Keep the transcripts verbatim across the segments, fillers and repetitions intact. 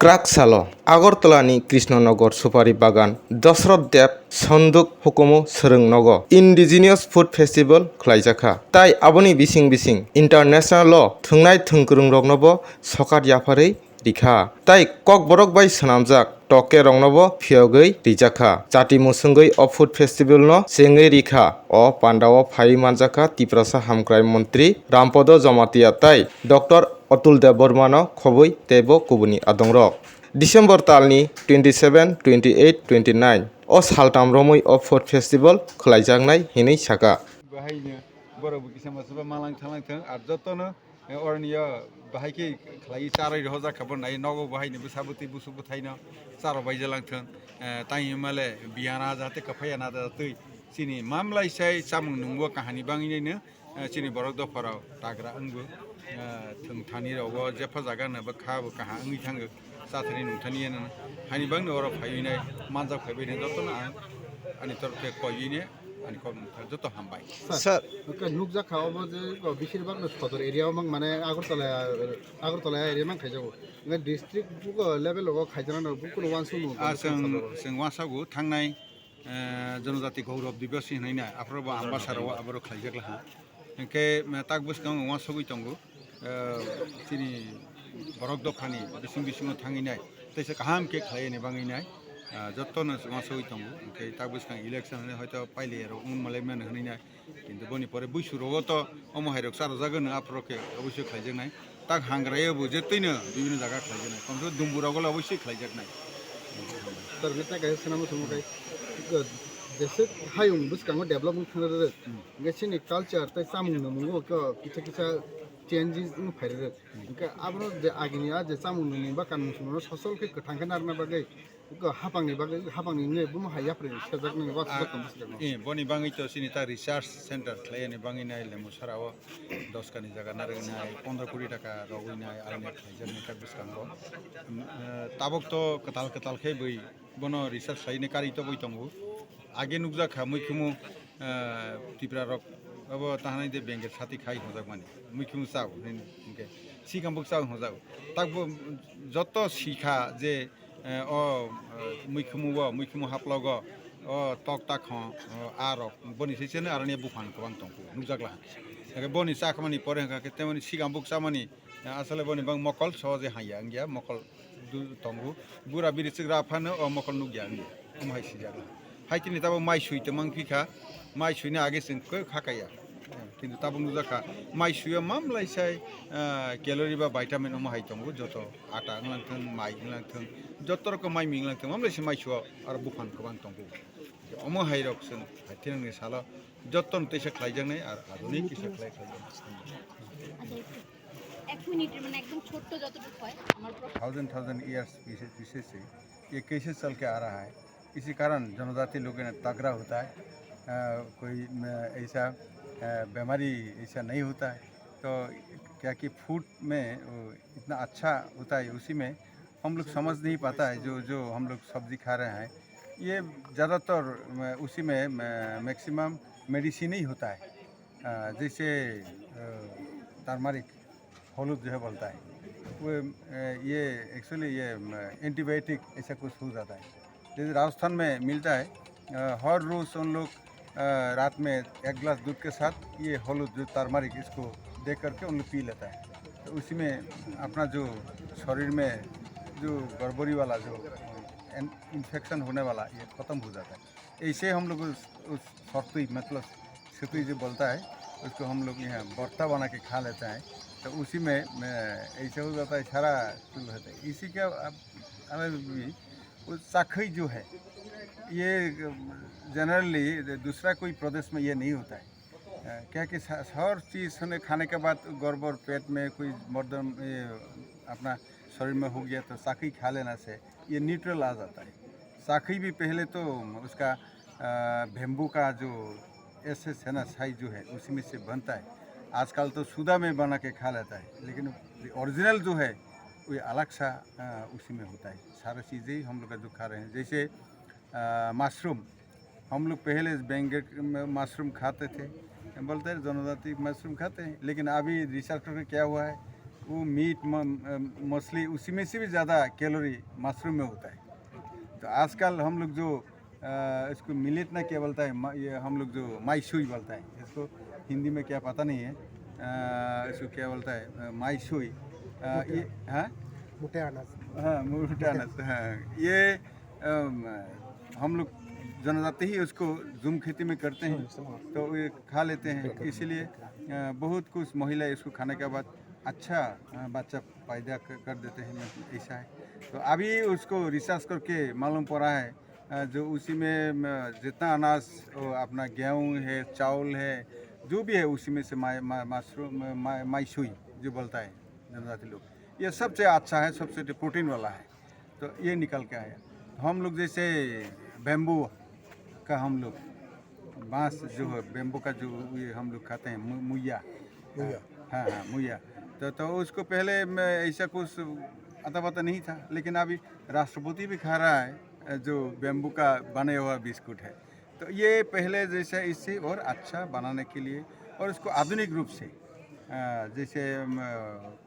Prak salo Agartala ni Krishnanagar Supari Bagan Dasrath Deb Sonduk Hukumu Swrwng Nogo Indigenous Food Festival khwlaijakha. Tai aboni bising bising international o thwngnai thwngkwrwng roknobo sokat yapharwi rikha. Tai kokborok bai swnamjak toke roknobo phiyogwi rijakha. Chati musungwi o food festival no chengwi rikha. O pandao phaiwi manjakha Tiprasa Hamkrai Montri Rampodo Jamatia tai Doctor Atul Debbarmano khobwi teibo kubuni adongrok. December talni twenty seven, twenty eight, twenty nine o saltam romwi o food festival khwlaijaknai hinwi saka. Bahaino borok bo kisa masaba malang thalang thang ar jotono, eh, oroni yo bahai khe khlai charwi rohorjak kha bo nai nogo bahaino bwsa bwtwi busuk bwthaino charo baija lang thang, eh, tang himale biyana jate kaphaya na da twi chini mamlai sai chamung nungbo kahani bangwi naino. Eh, chini borok dopharok tagra wngbo, eh, thwng thani rogo jepha jaga no bwkha bo kaham wngwi thango, chathani nungthani ya nang. Hani bangni oro phaiwi nai manjak phaiwi nai jotono ang ani torokhe koiwi ne ani kok nungkha joto hambai. Sir, sir. Okay, nukjak kha obo je ko bisir bak no sodor area o mang mane Agartala, Agartala area mang khaijago. Nge district buko level o khaijaknai no bukuno wansuk no. Ah, chwng, chwng wansago thangnai eh, Jonojati Gaurav Dibas hinwi nai, aphuru bo Ambassador o aborok khlaijak laha. Hinkhe, eh, tak bwskango uansugwi tongo, eh, chini borok dophani bising bisingo thangwi nai, teisa kaham khe khlai ani bangwi nai, eh, jotono uansugwi tongo. Hinkhe tak bwskang election hinwi hoito pailai rok wng malai mano hinwi nai. Kintu boni pore buisu rogo to omo hai rok charo jagano aphuru khe oboisoi khlaijaknai. Tak hangraya bo je twino bibino jaga khlaijaknai. Komse kom Dumbu rogo le oboisoi khlaijaknai. Tar neta kaisa swnamo swngo kai. Ko jese hayung bwskango development thang rwrwk. Hmm. Hingke chini culture tei chamung nungmungo ko kisa kisa changes wng phai rwrwk. Hmm. Hingke abono je agini a je chamung nungmung ba kanmung songmung sosol khe kwthang khe narwkna bagwi Iko hapangni bagwi, hapangni wngwi bomo hai yapri sejak nini wa sejak tong bwsajak no. Eh, boni bangwi to chini ta research center khlai ani bangwi nai lemo sara o dos kani jaga narwgwi nai pondro kuri taka rogwi nai aini khlaijak ni tak bwskango. Mm, eh, tabok to kwtal kwtal khe bwi bono research khlai ni karwi tobwi tongo. Age nukjak kha muikhumu, eh, Tipra rok abo tahanai de bengke sati khai hwnjak mani. Muikhumu chao hwnwi hwnkhe sikam bwk chao hwnjak. Takbo joto sikha je Eh, o, eh, muikhumu o, muikhumu haplogo, o tok tak hon, o, a rok, boni siseno aroni buphang kwbang tongkhu, nukjakla. Eke boni chakmani pore hwnkha khe temoni sigang buk chamani, eh, asole boni bang mokol sohoje haiya wngya, mokol du-, tongo. Bura biri chwkra phano o mokol nukya wngya, omo hai sijakla. Hai tini tabo mai sui tongmang phikha, mai suina age chwng khe khakaya. Kintu tabuk nukjakha, mai suyo mamlai sai, ah, calorie ba vitamin omo hai tongo, joto ata wnglang thung, mai wnglang thung, joto rokom mai mi wnglang thung, mamlai sai mai suo aro buphang kwbang tongo. Omo hai rok chwng hai thinangni salo joto no teisa khlaijaknai, ar adhunik kisa khlai khlaijaknai. আচ্ছা, এক মিনিটের মানে একদম ছোট্ট যতটুকু হয় আমার প্রশ্ন। थाउजेंड थाउजेंड ईयर्स पीछे पीछे से ये कैसे चल के आ रहा है। इसी कारण जनजाति लोग ना तगड़ा होता है। अ, कोई, अ, ऐसा, अ, बीमारी ऐसा नहीं होता है। तो क्या कि फूड में वो इतना अच्छा होता है, उसी में हम लोग समझ नहीं पाता है। जो, जो हम लोग सब्जी खा रहे हैं, ये ज़्यादातर, अ, उसी में, अ, मैक्सिमम मेडिसिन ही होता है। अ, जैसे, अ, टर्मरिक, हलूद जो है बोलता है, वो, अ, ये एक्चुअली ये, अ, एंटीबायोटिक ऐसा कुछ हो जाता है। जैसे राजस्थान में मिलता है, अ, हर रोज़ उन लोग, अ, रात में एक गिलास दूध के साथ ये हलूद जो टर्मरिक, इसको दे करके उन लोग पी लेता है। तो उसी में अपना जो शरीर में जो गड़बड़ी वाला जो, अ, इन-, इन्फेक्शन होने वाला, ये ख़त्म हो जाता है। ऐसे हम लोग उस, उस सरतुई, मतलब सतुई जो बोलता है, उसको हम लोग यहाँ भरता बना के खा लेते हैं। तो उसी में, में ऐसे हो जाता है, सारा शुरू होता है। इसी का अब हमें भी वो चाखई जो है, ये जनरली दूसरा कोई प्रदेश में ये नहीं होता है। अ, क्या कि सा-, हर चीज़ ने खाने के बाद गड़बड़ पेट में कोई मर्दम, ये अपना शरीर में हो गया तो चाखई खा लेना से ये न्यूट्रल आ जाता है। चाखई भी पहले तो उसका, अ, बेम्बू का जो एसेंस है ना, साई जो है, उसी में से बनता है। आजकल तो सुधा में बना के खा लेता है, लेकिन ओरिजिनल जो है, वो अलग सा, अ, उसी में होता है। सारा चीज़ें ही हम लोग का जो खा रहे हैं, जैसे, अ, मशरूम, हम लोग पहले बेंगल में मशरूम खाते थे, बोलते हैं जनजाति मशरूम खाते हैं, लेकिन अभी रिसर्च करके क्या हुआ है, वो मीट म-, अ, मछली, उसी में से भी ज़्यादा कैलोरी मशरूम में होता है। तो आजकल हम लोग जो, अ, इसको मिलेट ना क्या बोलता है, म-, ये हम लोग जो माई सुई बोलता है, इसको हिंदी में क्या पता नहीं है, अ, इसको क्या बोलता है, अ, माई सुई, अ, ये, हाँ? मोटे अनाज। हाँ, मोटे अनाज, हाँ। ये, अम, हम लोग जनजाति ही उसको झूम खेती में करते हैं, तो ये खा लेते हैं, इसीलिए, अ, बहुत कुछ महिला इसको खाने के बाद अच्छा, अ, बच्चा पैदा क-, कर देते हैं, मतलब, ऐसा है। तो अभी उसको रिसर्च करके मालूम पड़ा है, अ, जो उसी में, म, जितना अनाज, वो अपना गेहूं है, चावल है, जो भी है, उसी में से माई, मा-, मशरूम, मा-, माई सुई जो बोलता है जनजाति लोग, ये सबसे अच्छा है, सबसे प्रोटीन वाला है। तो ये निकल के आया। तो हम लोग जैसे बैम्बू का हम लोग, बांस जो है, बैम्बू का जो ये हम लोग खाते हैं, मु-, मुइया। मुइया। हाँ, हाँ, मुइया। तो, तो उसको पहले में ऐसा कुछ अता पता नहीं था, लेकिन अभी राष्ट्रपति भी खा रहा है, जो बैम्बू का बने हुआ बिस्कुट है। तो ये पहले जैसा इससे और अच्छा बनाने के लिए और इसको आधुनिक रूप से, अ, जैसे, अम,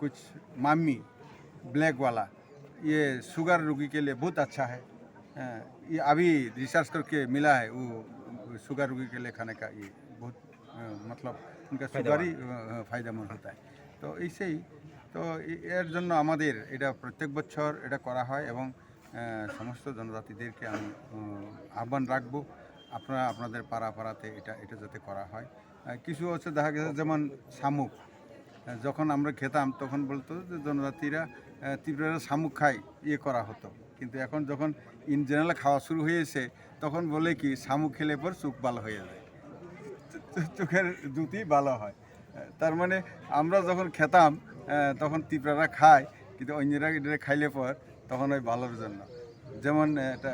कुछ मामी ब्लैक वाला, ये शुगर रोगी के लिए बहुत अच्छा है। अ, ये अभी रिसर्च करके मिला है, वो शुगर रोगी के लिए खाने का ये बहुत, अ, मतलब उनका फायदेमंद। शुगर ही, अ, अ, फायदेमंद होता है। तो ऐसे ही, तो এ-, এর জন্য আমাদের এটা প্রত্যেক বছর এটা করা হয় এবং, আহ, সমস্ত জনজাতিদেরকে আমি, উম, আহ্বান রাখবো, আপনারা আপনাদের পাড়া পাড়াতে এটা, এটা যাতে করা হয়। আহ, কিছু হচ্ছে দেখা গেছে যেমন শামুক, আহ, যখন আমরা খেতাম তখন বলতো যে জনজাতিরা, আহ, তীব্ররা শামুক খায়, ইয়ে করা হতো, কিন্তু এখন যখন ইন জেনারেল খাওয়া শুরু হয়েছে তখন বলে কি শামুক খেলে পর চোখ ভালো হয়ে যায়, চো-, চো-, চোখের জ্যোতি ভালো হয়। তার মানে আমরা যখন খেতাম, আহ, তখন তীব্ররা খায়, কিন্তু অন্যরা এটা খাইলে পর তখন ওই ভালোর জন্য। যেমন, আহ, এটা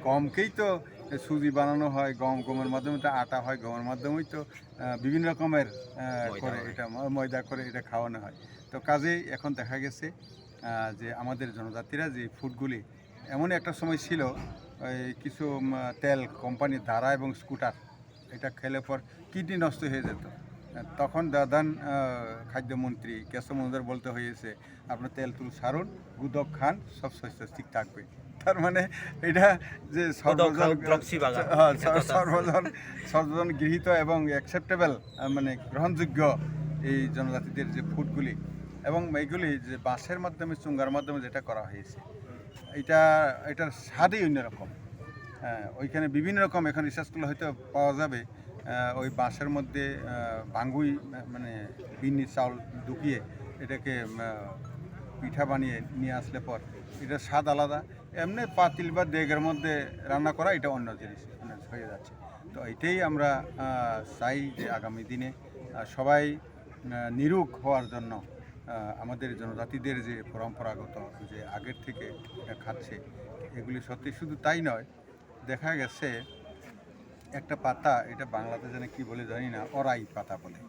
গমকেই তো সুজি বানানো হয়, গম, গমের মাধ্যমে তো আটা হয়, গমের মাধ্যমেই তো, আহ, বিভিন্ন রকমের, আহ, ময়দা করে হয়। এটা ম-, ময়দা করে এটা খাওয়ানো হয়। তো কাজেই এখন দেখা গেছে, আহ, যে আমাদের জনজাতিরা যে ফুডগুলি এমন একটা সময় ছিল, ওই কিছু, উম, তেল কোম্পানি ধারা এবং স্কুটার এটা খেলে পর কিডনি নষ্ট হয়ে যেত। তখন দাদান, আহ, খাদ্যমন্ত্রী কেশব মজুমদার বলতে হয়েছে, "আপনার তেল তুল সারুন, গুদক খান, সব স্বাস্থ্য ঠিক থাকবে।" তার মানে এটা যে গুদক সর্বজন, খাও, ড্রপসি বাগান। হ্যাঁ, স-, সর্বজন, সর্বজন গৃহীত এবং অ্যাকসেপ্টেবল, আহ, মানে গ্রহণযোগ্য এই জনজাতিদের যে ফুডগুলি এবং এইগুলি যে বাঁশের মাধ্যমে, চুঙ্গার মাধ্যমে যেটা করা হয়েছে, এটা, এটার স্বাদই অন্যরকম। হ্যাঁ, ওইখানে বিভিন্ন রকম এখন রিসার্চ করলে হয়তো পাওয়া যাবে। আহ, ওই বাঁশের মধ্যে, আহ, ভাঙ্গুই, মা-, মানে বিন্নি চাউল ঢুকিয়ে এটাকে, আহ, পিঠা বানিয়ে নিয়ে আসলে পর এটার স্বাদ আলাদা। এমনি পাতিল বা ডেগের মধ্যে রান্না করা এটা অন্য জিনিস, মানে হয়ে যাচ্ছে। তো এটাই আমরা, আহ, চাই যে আগামী দিনে, আহ, সবাই, আহ, নিরুক হওয়ার জন্য, আহ, আমাদের জনজাতিদের যে পরম্পরাগত যে আগের থেকে এটা খাচ্ছে, এগুলি সত্যি শুধু তাই নয়, দেখা গেছে একটা পাতা, এটা বাংলাতে জানি কি বলে জানি না, অরাই পাতা বলে।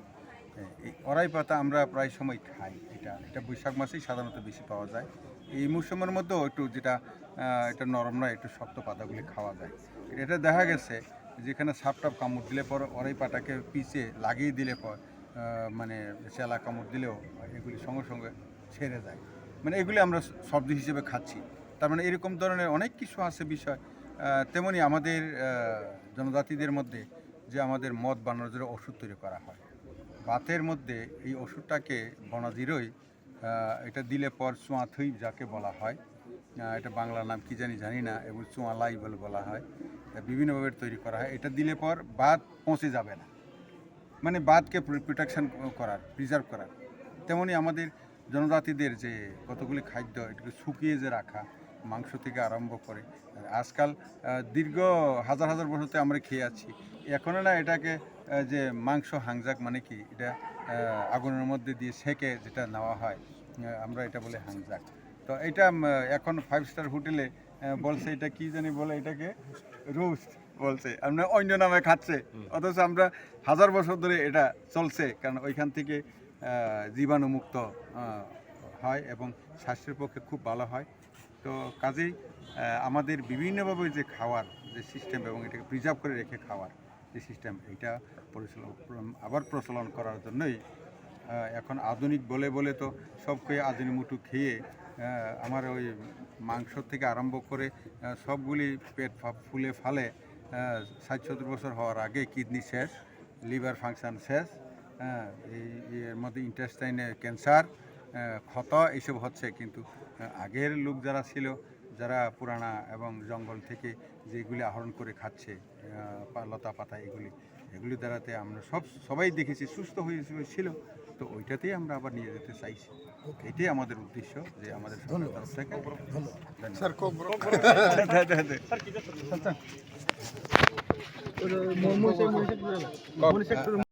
এ-, এই অরাই পাতা আমরা প্রায় সময় খাই। এটা, এটা বৈশাখ মাসেই সাধারণত বেশি পাওয়া যায়। এই মৌসুমের মধ্যেও একটু যেটা, আহ, এটা নরম নয়, একটু শক্ত পাতাগুলি খাওয়া যায়। এটা দেখা গেছে যেখানে সাপটাপ কামড় দিলে পর অরাই পাতাকে পিষে লাগিয়ে দিলে পর, আহ, মানে চেলা কামড় দিলেও এগুলি সঙ্গে সঙ্গে ছেড়ে যায়। মানে এগুলি আমরা সবজি হিসেবে খাচ্ছি। তার মানে এরকম ধরনের অনেক কিছু আছে বিষয়। আহ, তেমনি আমাদের, আহ, জনজাতিদের মধ্যে যে আমাদের মদ বানানোর জন্য ওষুধ তৈরি করা হয়, ভাতের মধ্যে এই ওষুধটাকে বনাজিরই, আহ, এটা দিলে পর চুয়াথুই যাকে বলা হয়, আহ, এটা বাংলা নাম কি জানি, জানি না, এবং চুয়ালাই বলে বলা হয়। তা বিভিন্নভাবে এটা তৈরি করা হয়। এটা দিলে পর ভাত পচে যাবে না, মানে ভাতকে প্র-, প্রোটেকশন করার, প্রিজার্ভ করার। তেমনি আমাদের জনজাতিদের যে কতগুলি খাদ্য, এটাকে শুকিয়ে যে রাখা, মাংস থেকে আরম্ভ করে, আর আজকাল, আহ, দীর্ঘ হাজার হাজার বছর তো আমরা খেয়ে আছি, এখনও না এটাকে, আহ, যে মাংস হাংজাক মানে কি, এটা, আহ, আগুনের মধ্যে দিয়ে সেকে যেটা নেওয়া হয়, আহ, আমরা এটা বলে হাংজাক। তো এটা, উম, এখন ফাইভ স্টার হোটেলে, আহ, বলছে এটা কি জানি বলে, এটাকে রোস্ট বলছে, আমরা অন্য নামে খাচ্ছে। হুম। অথচ আমরা হাজার বছর ধরে এটা চলছে, কারণ ওইখান থেকে, আহ, জীবাণুমুক্ত, আহ, হয় এবং স্বাস্থ্যের পক্ষে খুব ভালো হয়। তো কাজেই, আহ, আমাদের বিভিন্নভাবে যে খাওয়ার যে সিস্টেম এবং এটাকে প্রিজার্ভ করে রেখে খাওয়ার যে সিস্টেম, এটা পরিচালন, আবার প্রচলন করার জন্যই আহ, এখন আধুনিক বলে বলে তো সবকে আধুনিক মুঠো খেয়ে, আহ, আমার ওই মাংস থেকে আরম্ভ করে, আহ, সবগুলি পেট ফা-, ফুলে ফালে, আহ, ষাট সত্তর বছর হওয়ার আগে কিডনি শেষ, লিভার ফাংশন শেষ, হ্যাঁ, এই, এর মধ্যে ইন্টেস্টাইনে ক্যান্সার, আহ, ক্ষত এইসব হচ্ছে। কিন্তু, আহ, আগের লোক যারা ছিল, যারা পুরানা এবং জঙ্গল থেকে যেগুলি আহরণ করে খাচ্ছে, আহ, পা-, লতা পাতা এগুলি, এগুলি দ্বারাতে আমরা সব, সবাই দেখেছি সুস্থ হয়ে ছিল। তো ওইটাতেই আমরা আবার নিয়ে যেতে চাইছি। এটাই আমাদের উদ্দেশ্য, যে আমাদের সরকার ধন্যবাদ। তরফ থেকে। ধন্যবাদ। ধন্যবাদ। Sir, Coke bro. মর্মু সে মনীষা